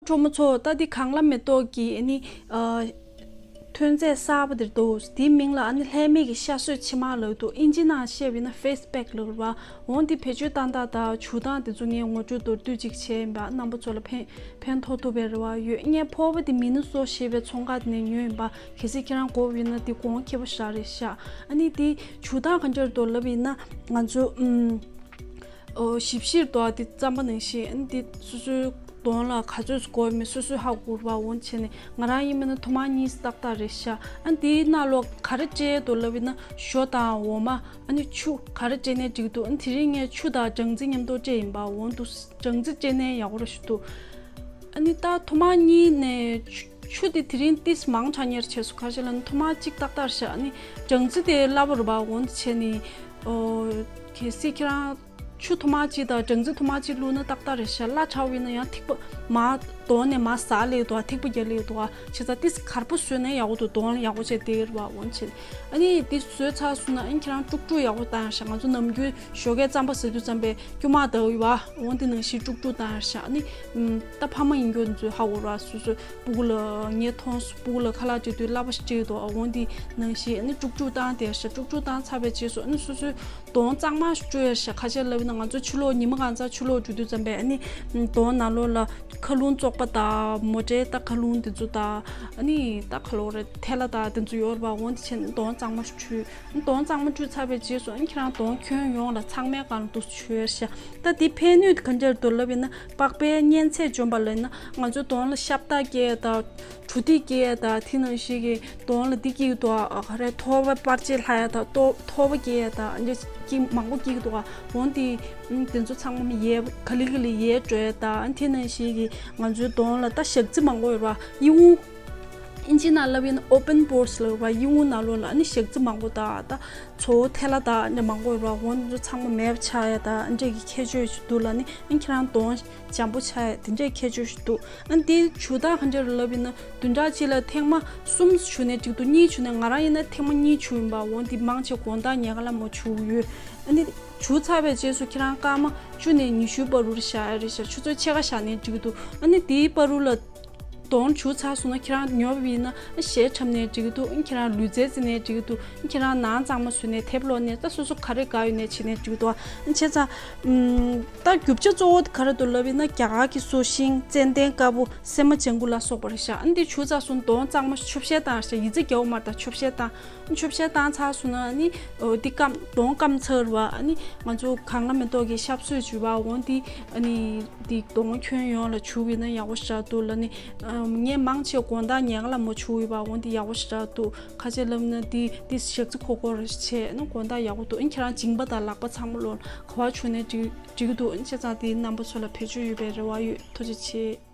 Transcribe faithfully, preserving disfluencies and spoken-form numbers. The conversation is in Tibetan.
གྲོགས་མོ་ཚོ། ད་འདི་གངས་ལྷ་མེ་ཏོག་གི་ཨ་ནི་ཨ་ཐོན་རྫས་གསར་པ་དེ་འདུག་དེའི་མིང་ལ་ཨ་ནི་ལྷད་མེད་ཀྱི་ཤ་གསོད་ཕྱེ་མར་ལབ་འདུག་ཨིན་ཇི་ནང་བཤད་པ་ཡིན་ན་ཕེ་སི་པེག་ལབ་རེད་བ། འོ་འདི་བེད་སྤྱོད་བཏང་སྟངས་དང་བྱུག་སྟངས་དེ་ཚོ་ངས་ངོ་སྤྲོད་མདོར་བསྡུས་ཅིག་བྱས་ཡིན་པ། རྣམ་པ་ཚོ་ལ་ཕན་ཕན་ཐོགས་ཐུབ་པའི་རེ་བ་ཡོད། ངས་ཕོར་པ་དེ་མི་ནི་སོ་ཞེས་པའི་ཚོང་ཁང་དེ་ནས་ཉོས་ཡིན་པ། གལ་སྲིད་ཁྱེད་རང་དགོས་པ་ཡིན་ན་དེ་གོང་ཁེ་པོ་ཞེ་དྲག་རེད་ཤག་ཨ་ནི་དེ་བྱུག་སྟངས་ག་འདྲ་རེད་འདུག་ལབ་ཡིན་ན། ང་ཚོ་ཨམ། ཨོ། ཞིབ་བཤེར་དུ་ཨ་དེ་རྩམ་པ་ནང་བཞིན་ཨ་ནི་དེ་སོ་སོའི་གདོང་ལ་ག་ཚོད་དགོས་མིན་སོ་སོས་ཧ་གོ་ར། འོ་བྱས་ནས་ང་རང་ཡིན་པ་ན་ཐོག་མར་གཉིས་ཏག་ཏག་རེད་ཤག་ཨ་ནི་དེའི་ནང་ལོགས་ག་རེ་སྤྲད་འདུག་ལབ་ཡིན་ན་ཞོ་དང་འོ་མ། ཨ་ནི་ཆུ་ག་རེ་སྤྲད་ནའི་འགྲིག་འདུག་ཨ་ནི་དེ་རིང་ངས་ཆུ་དང་སྦྲང་རྩི་མཉམ་དུ་སྤྲད་ཡིན་པ། འོ་འདུག་སྦྲང་རྩི་སྤྲད་ནའི་ཡག་པོ་ར་ཞིག་འདུག་ཨ་ནི་ད་ཐོག་མར་གཉིས་ནས་ཆུ་ཆུ་དེ་དེ་རིང་ཏིས་མང་དྲགས་ཉེར་བྱས་སོང་། ག་རེ་ལབ་ན་ཐོག་མར་གཅིག་ཏག་ཏག་རེད་ཤག་ཨ་ནི་སྦྲང་རྩི་དེ་སླ་པོ་རེད་པ། འོ་འདི་བྱས་ནས་ཨོ། གལ་སྲིད་ཁྱེད་རང་ཆུ་ཐོག་མར་གཅིག་དང་སྦྲང་རྩི་ཐོག་མར་གཅིག་བླུགས་ན་ཏག་ཏག་རེད་ཤག་སླ་དྲགས་པ་ཡིན་ན་ཡང་ཐིགས་པ་མར་གདོང་ནས་མར་ཟག་སླེབས་འདུག་ཐིགས་པ་རྒྱག་སླེབས་འདུག་བྱས་ཙང་ཏིས་གར་པོ་བཟོས་ན་ཡག་པོ་འདུག་གདོང་ལ་ཡག་པོ་བྱས་བསྡད་རེད་པ། འོ་འདི་བྱས་ནས། ཨ་ནི་འདི་བཟོས་ཚར་སོང་ན་ཨ་ནི་ཁྱེད་རང་དཀྲུག་དཀྲུག་ཡག་པོ་བཏང་ཡག་ཤག་ང་ཚོ་ནམ་རྒྱུན་ཞོགས་ཀས་རྩམ་པ་ཟ་དུས་ཙམ་པས་སྐྱོ་མ་ལྡག་ཡོད་པ། འོ་འདི་ནང་བཞིན་དཀྲུག་དཀྲུག་བཏང་ཡག་ཤག་ཨ་ནི་ཨམ། ད་ཕ་མ་ཡིན་རྒྱུ་ཚོས་ཧ་གོ་ར། སོ་སོའི་སྤུ་གུ་ལ་ངས་མཐོང་སོང་། སྤུ་གུ་ལ་ཁ་ལག་སྤྲད་དུས་སླ་པོ་ཞིག་སྤྲད་འདུག་འོ་འདི་ནང་བཞིན་ཨ་ནི་དཀྲུག་དཀྲུག་བཏང་བསྡད་ཤག་དཀྲུག་དཀྲུག་བཏང་ཚར་བའི་རྗེས་སུ་ཨ་ནི་སོ་སོའི་གདོང་གཙང་མ་ཞིག་བཅོས་ཡག་ཤག་ག་རེ་ལབ་ན་ང་ཚོ་ཕྱི་ལོགས་ཉི་མ་གང་ཚ་ཕྱི་ལོགས་འགྲོ་དུས་ཙམ་པས་ཨ་ནི་གདོང་ནང་ལོགས་ལ་མཁའ་རླུང་བཙོག་པ་དང་མོ་ཊའི་ད་མཁའ་རླུང་དེ་ཚོ་དང་ཨ་ནི་ད་ག་ལབ་རེད། ཐལ་བ་དང་དེ་ཚོ་ཡོད་རེད་པ། འོ་འདི་བྱས་ནས་གདོང་གཙང་མ་ཞིག་བཅོས། གདོང་གཙང་མ་བཅོས་ཚར་བའི་རྗེས་སུ་ཨ་ནི་ཁྱེད་རང་གདོང་ཁྱོན་ཡོངས་ལ་ཚང་མའི་སྒང་ལ་འདུག་སེ་བཅོས་ཤག་ད་འདི་ཕན་ནུས་ག་འདྲ་འདུག་ལབ་ཡིན་ན། པགས་པའི་གཉན་ཚད་འཇོམས་པ་ལབ་ཡིན་ན་ང་ཚོའི་གདོང་ལ་ཤབ་ཏག་སྐྱེ་ཡག་དང་གྲུ་ཐིགས་སྐྱེ་ཡག་དང་། དེ་ནང་བཞིན་གྱི་གདོང་ལ་འདི་སྐྱེ་འདུག་ཨ། ག་རེ། ཐོར་བ་པར་ཆས་ལྷག་ཡག་དང་ཐོ་ཐོར་བ་སྐྱེ་ཡག་དང་འདི་སྐྱེ་མང་པོ་སྐྱེ་འདུག་ཨ། འོ་འདི་དེ་ཚོ་ཚང་མ་ཡལ་ག་ལེ་ག་ལེ་ཡལ་འགྲོ་ཡག་དང་། དེ་ནང་བཞིན་གྱི་ང་ཚོའི་གདོང་ལ་ད་ཞག་རྩི་མང་པོ་ཡོད་ར། ཡིད་འོང་། ཨིན་ཇི་ནང་ལབ་ཡིན་ན་open pores ལབ་ར། ཡིད་འོང་ནང་ལོགས་ལ་ཨ་ནི་ཞག་རྩི་མང་པོ་དང་ད་ཚོ་བོ་ཐལ་བ་དང་ཨ་ནི་མང་པོ་ཡོད་ར། འོ་འདི་ཚོ་ཚང་མ་མེད་པ་ཆགས་ཡག་དང་ཨ་འདྲས་ཀྱི་ཁྱད་ཆོས་ཤིག་འདུག་ལབ་ནི། ཨ་ནི་ཁྱེད་རང་གདོང་འཇམ་པོ་ཆགས་ཡག་དེ་འདྲས་ཁྱད་ཆོས་ཤིག་འདུག་ཨ་ནི་དེ་བྱུག་སྟངས་ག་འདྲས་རེད་ལབ་ཡིན་ན་བདུན་ཕྲག་གཅིག་ལ་ཐེངས་མ་གསུམ་བྱུག་ནའི་འགྲིག་འདུག་གཉིས་བྱུག་ནའི། ང་རང་ཡིན་ན་ཐེངས་མ་གཉིས་བྱུག་ཡིན་པ། འོ་འདི་མང་ཆེ་དགོང་དག་ཉལ་ཁ་ལ་མོ་བྱུག་ཡོད། ཨ་ནི་བྱུག་ཚར་བའི་རྗེས་སུ་ཁྱེད་རང་སྐར་མ་བཅུ་ནས་ཉི་ཤུའི་བར་དུ་བཞག་ཡག་རེད་ཤག་ཆུ་ཚོད་ཕྱེད་ཀ་བཞག་ནའི་འགྲིག་འདུག་ཨ་ནི་དེའི་བར་དུ་ལ་གདོང་བྱུག་ཚར་སོང་ན་ཁྱེད་རང་ཉོབ་ཡིན་ན་ཞལ་འཁྲབ་ནའི་འགྲིག་འདུག་ཨ་ནི་ཁྱེད་རང་ལུས་རྩལ་རྩེ་ནའི་འགྲིག་འདུག་ཨ་ནི་ཁྱེད་རང་ནང་གཙང་མ་བཟོས་ནའི། དེབ་ཀློག་ནའི། ད་སོ་སོ་ག་རེ་དགའ་ཡོད་ནའི་བྱེད་ནའི་འགྲིག་འདུག་ཨ་ནི་བྱས་ཙང་ཨམ། ད་རྒྱུ་ཆ་གཙོ་བོ་ག་རེ་འདུག་ལབ་ཡིན་ན་རྒྱ་གར་གྱི་སོ་ཤིང་། ཙན་དན་དཀར་པོ། སྲན་མ་ལྗང་གུ་ལ་སོགས་པ་རེད་ཤག་ཨ་ནི་དེ་བྱུག་ཚར་སོང་གདོང་གཙང་མ་ཆུ་བཤལ་བཏང་ཤག་ཡི་ཙི་རྒྱག་དགོས་མ་རེད། ད་ཆུ་བཤལ་བཏང་། ཆུ་བཤལ་བཏང་ཚར་སོང་ན་ཨ་ནི་འོ་འདི་སྐམ་གདོང་སྐམ་ཚར་བ། ཨ་ནི་ང་ཚོ་གངས་ལྷ་མེ་ཏོག་གི་ཤབ་སོས་བྱུག་པ། འོ་འདི་ཨ་ནི་འདི་གདོང་ཁྱོན་ཡོངས་ལ་བྱུག་པ་ཡིན་ན་ཡག་པོ་ཞེ་དྲག་འདུག་ལབ་ནི། ཨ་ངས་མང་ཆེ་དགོང་དག་ཉལ་ཁ་ལ་མོ་བྱུག་ཡོད་པ། འོ་འདི་ཡག་པོ་ཞེ་དྲག་འདུག་ག་རེ་ལབ་ན་འདི་འདི་ཞག་རྩི་ཁོག་ཁོག་རེ་བྱས་ན་དགོང་དག་ཡག་པོ་འདུག་ཨ་ནི་ཁྱེད་རང་མཇིང་པ་དང་ལག་པ་ཚང་མ་ལོག་ག་པར་བྱུག་ནའི་འགྲིག་འགྲིག་གི་འདུག་ཨ་ནི་བྱས་ཙང་འདི་རྣམ་པ་ཚོ་ལ་བེད་སྤྱོད་ཡོད་པའི་རེ་བ་ཡོད། ཐུགས་རྗེ་ཆེ།